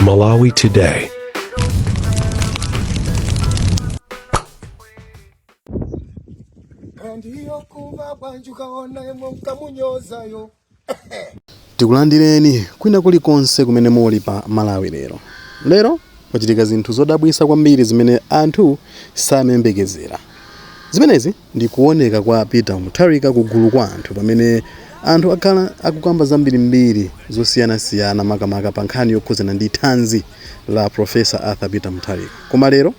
Malawi Today. Ndiyo kumva bwanji ukaona yemwe nkamunyozayo. Tikulandireni kwina kulikonse kumene muli pa Malawi Lero. Lero kwachitika zinthu zodabwitsa kwambiri zimene anthu samayembekezera. Zimenezi ndi kuoneka kwa Peter Mutharika kugulu kwa anthu pamene anthu akhala akukamba zambirimbiri zosiyanasiyana makamaka pa nkhani yokhudzana ndi thanzi la Professor Arthur Peter Mutharika. Koma lero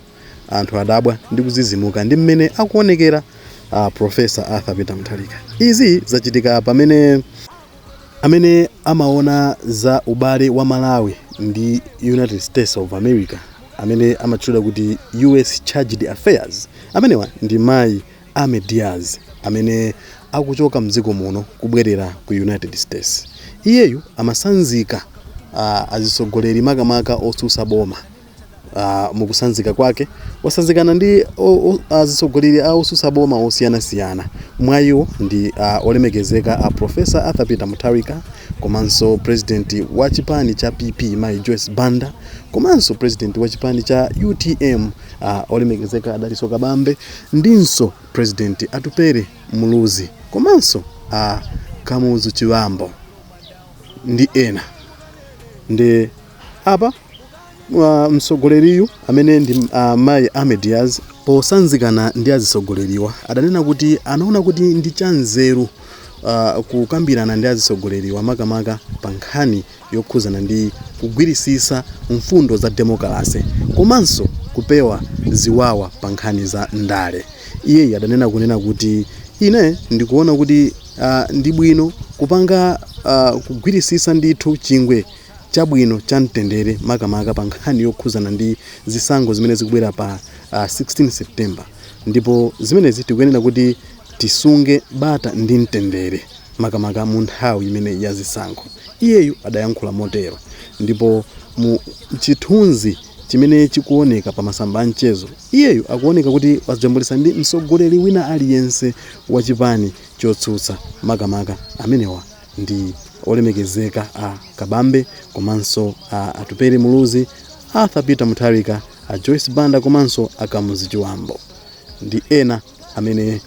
anthu adabwa ndi kuzizimuka ndi mmene akuonekera a Professor Arthur Peter Mutharika. Izi zachitika pamene amene amaona za ubale wa Malawi ndi United States of America amene amatchulidwa kuti US Charge d'Affaires amenewa ndi mayi Amy Diaz amene akuchoka mdziko muno kubwerera ku United States. Iyeyu amasanzika azitsogoleri makamaka otsutsa boma. Mukusanzika kwake wasanzikana ndi azitsogoleri a otsutsa boma osiyanasiyana. Mwa iwo ndi olemekezeka a Professor Arthur Peter Mutharika komanso president wa chipani cha PP Mayi Joyce Banda komanso president wa chipani cha UTM olemekezeka a Dalitso Kabambe ndinso president Atupele Muluzi komanso a Kamuzu Chibambo ndi ena. Ndi apa mtsogoleriyu amene ndi mayi Amy Diaz posanzikana ndi azitsogoleriwa adanena kuti anaona kuti ndi chanzeru kukambirana ndi azitsogoleriwa makamaka pa nkhani yokhuzana ndi kugwirisisa mfundo za demokalase komanso kupewa ziwawa pa nkhani za ndale. Iyeyi adanena kunena kuti ine ndikuona kuti ndi bwino kupanga kugwirisisa ndithu chingwe chabwino cha mtendere makamaka pa nkhani yokhuzana ndi zisankho zimene zikubwera pa 16 September ndipo zimenezi tikuyenera kuti tisunge bata ndi mtendere makamaka mu nthawi imeneyi ya zisankho. Iyeyu adayankhula motero ndipo mu chithunzi chimene chikuoneka pa masamba a mchezo iyeyu akuoneka kuti wajambulitsa ndi mtsogoleri wina aliyense wa chipani chotsutsa makamaka amenewa ndi olemekezeka a Kabambe komanso a Atupele Muluzi, Arthur Peter Mutharika, a Joyce Banda komanso a Kamuzu Chibambo ndi ena amene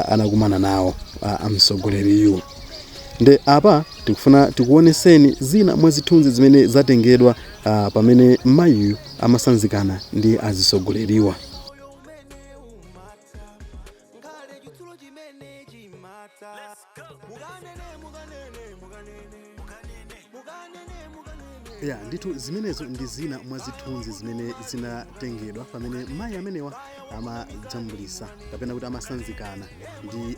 anakumana nawo amtsogoleriyu. Nde apa tikufuna tikuoneseni zina mwa zithunzi zimene zatengedwa pamene mayiyu amasanzikana ndi azitsogoleriwa. Ya ndithu, zimenezo ndi zina mwa zithunzi zimene zinatengedwa pamene mayi amenewa amajambulisa kapena kuti amasanzikana ndi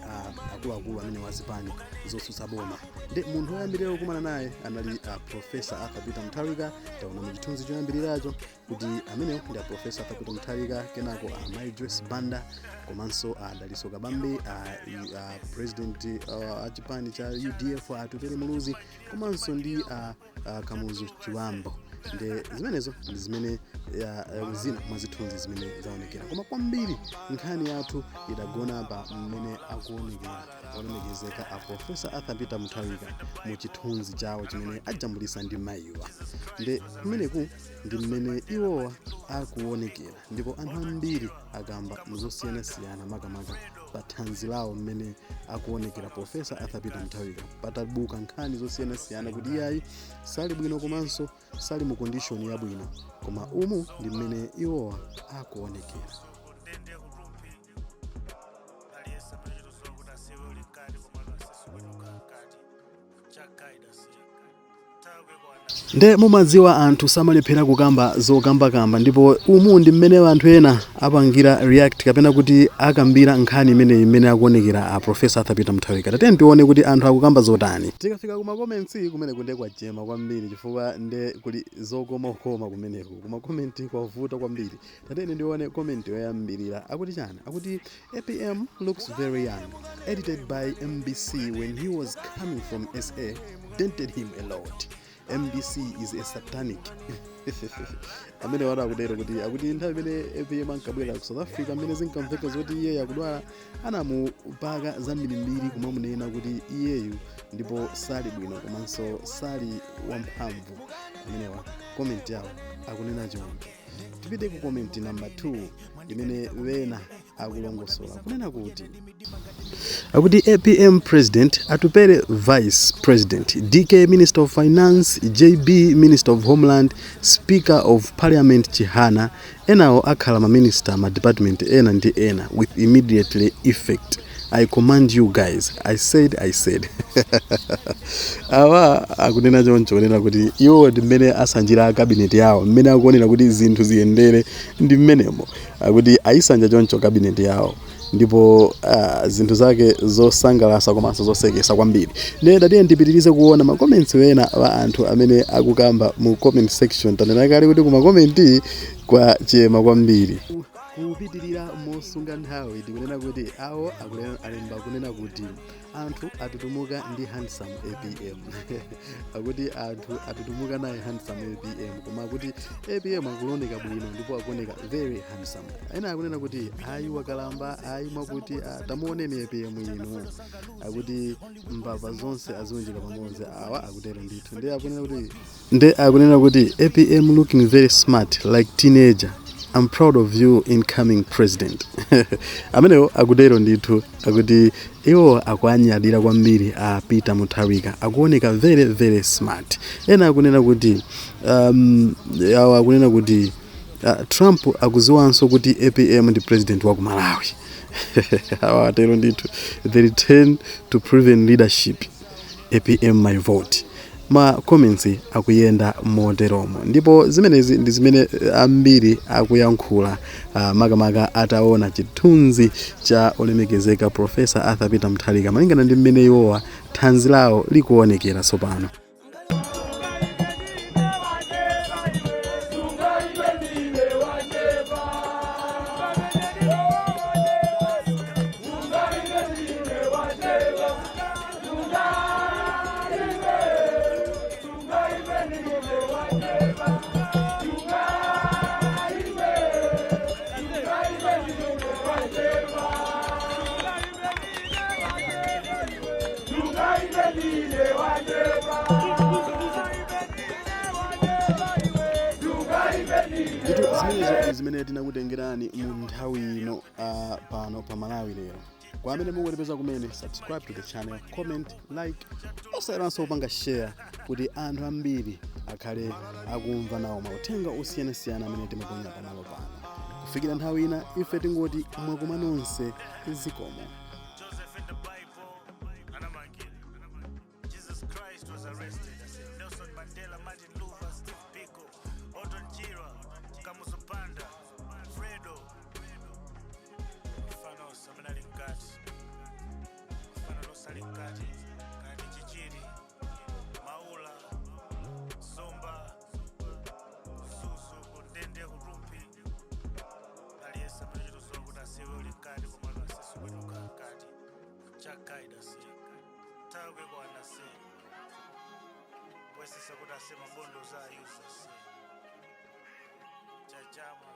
akuluakulu amene wazipani zotsutsa boma. Ndi munthu woyambirira kukumana naye anali Professor Arthur Peter Mutharika. Taona mu chithunzi choyambiriracho kuti amenewo ndi a Professor Arthur Peter Mutharika, kenako a Mayi Joyce Banda komanso a Dalitso Kabambe, a president a chipani cha UDF Atupele Muluzi komanso ndi a Kamuzu Chibambo. Ndi zimenezo ndi zimene zina mwa zithunzi zimene zaonekera, koma kwambiri nkhani yathu idagona pa mmene akuonekera olemekezeka a Professor Arthur Peter Mutharika mu chithunzi chawo chimene ajambulisa ndi mayiwa. Ndi kumeneku ndi mmene iwowa akuonekera ndipo anthu ambiri akamba mzosiyanasiyana makamaka pa thanzi lawo mmene akuonekera Professor Arthur Peter Mutharika patabuka nkhani zosiyanasiyana kuti iyayi sali bwino komanso sali mu condition yabwino, koma umu ndi mmene iwowa akuonekera. Ndende kutumpi aliyense amene chitozowa kuti asiwe uli mkati komano asisiwenoka mkati cha guidance. Nde mumadziwa anthu samalephera kukamba zokambakamba ndipo umu ndi mmene anthu ena apangira react kapena kuti akambira nkhani imeneyi mmene akuonekera a Professor Arthur Peter Mutharika. Tatiyeni tione kuti anthu akukamba zotani. Tikafika kuma comments kumeneku nde kwachema kwambiri chifukwa nde kuli zokomakoma kumeneku. Kuma comment kwavuta kwambiri. Tatiyeni ndione comment yoyambirira akuti chani? Akuti APM looks very young. Edited by MBC when he was coming from SA, dented him a lot. MBC is a satanic. Amene wada akutero kuti akuti nthawi imene APM ankabwera ku South Africa, amene zinkamveka zoti iyeyo akudwala, anamupaka zambirimbiri kumamunena kuti iyeyu ndipo sali bwino komanso sali wamphamvu. Amenewa comment yawo akunena choncho. Tipite ku comment number 2 imene wena akulongosola kunena kuti akuti APM president, Atupele vice president, DK minister of finance, JB minister of homeland, speaker of parliament Chihana, enawo akhala ma minister ma department ena ndi ena with immediately effect. I command you guys. I said, I said. Awa akunena choncho kunena kuti iwo ndi mmene asanjira a cabinet yawo, mmene akuonera kuti zinthu ziyendere ndi mmenemo. Akuti ayisanja choncho cabinet yawo ndipo zinthu zake zosangalatsa komanso zosekesa kwambiri. Ndiye tatiye ndipitirize kuona ma comments wena wa anthu amene akukamba mu comment section. Tanena kale kuti kuma comment kwa chema kwambiri. Kupitirira mosunga nthawi, tikunena kuti awo alemba kunena kuti anthu atutumuka ndi handsome APM. Akuti anthu atutumuka naye handsome APM, koma akuti APM akuoneka bwino ndipo akuoneka very handsome. Ena akunena kuti ayi, wakalamba, ayi, mwakuti tamuoneni APM inu. Akuti mbava zonse aziunjika pamodzi. Awa akutero ndithu. Ndi akunena kuti APM looking very smart like teenager. I'm proud of you, incoming president. Amenewo akutero ndithu, akuti iwo akuanyadira kwambiri a Peter Mutharika, akuoneka very very smart. Ena akunena kuti awo akunena kuti Trump akuziwanso kuti APM ndi president wa ku Malawi. Awa atero ndithu. The return to proven leadership, APM my vote. Ma comments akuyenda moteromo ndipo zimenezi ndi zimene ambiri akuyankhula, makamaka ataona chithunzi cha olemekezeka Professor Arthur Peter Mutharika malingana ndi mmene iwowa thanzi lawo likuonekera tsopano. Ndithu zimenezo ndi zimene tinakutengerani mu nthawi ino pano pa Malawi Lero. Kwa amene mukutipeza kumene, subscribe to the channel, comment, like, osayiwalanso kupanga share kuti anthu ambiri akhale akumva nawo mauthenga osiyanasiyana amene timaponya pamalo pano. Kufikira nthawi ina, ife tingoti mwakuma nonse, zikomo. Joseph in the Bible, anamangidwa. Jesus Christ was arrested. Nelson Mandela, Martin Luther, Steve Biko, Orton Chirwa, Kamuzu Banda, Fredo. Mfano amene ali mkati. Mfano losali mkati. Kati Chichiri, Maula, Zomba, Mzuzu, Kundende, Kurumphi. Aliyense amene chitozowa kuti asiwe uli mkati komano asisubwino kukhala mkati. Chakaida si. Tawe kwana si. Bwesesa kuti ase mabondo za ayuza si. Chachama.